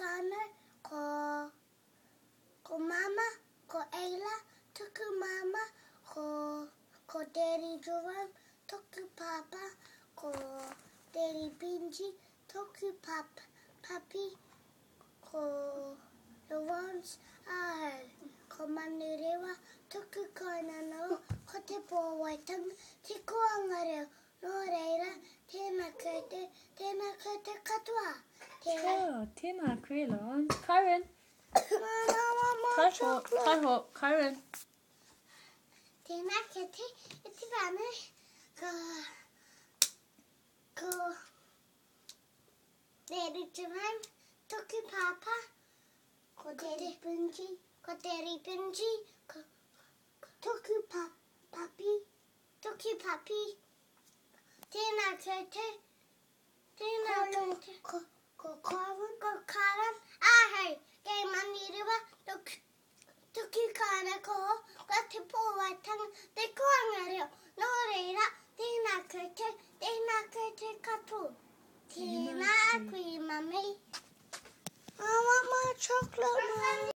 whānau, ko, ko Mama, ko Ayla, tuku Mama, ko, ko Daddy Jerome, toku Papa, ko Daddy Benji, toku pap, Papi, ko Lawrence ahau, ko Manurewa, tuku kainanau, ko Te Pōwaitanga, te koanga reo, Nō reira, tēnā koutou, tēnā koutou katoa. Tēnā. Kia, tēnā koe, Lawrence. Kyron. Taiho, taiho, Kyron. Tēnā koutou, e te whānau. Ko, ko, Daddy Jerome, toku pāpā, ko Daddy Benji, ko Daddy Benji, ko, ko toku pa, papi, Toki papi, tēnā koutou, tēnā koutou. Ko, ko Karen, ko Karen, ahau, kei Manurewa, toku, toku kāna koho, ko te pōwaitanga, te koanga reo. Nō reira, tēnā koutou, tēnā koutou katoa. Tēnā koe, mami. I want my chocolate, mummy.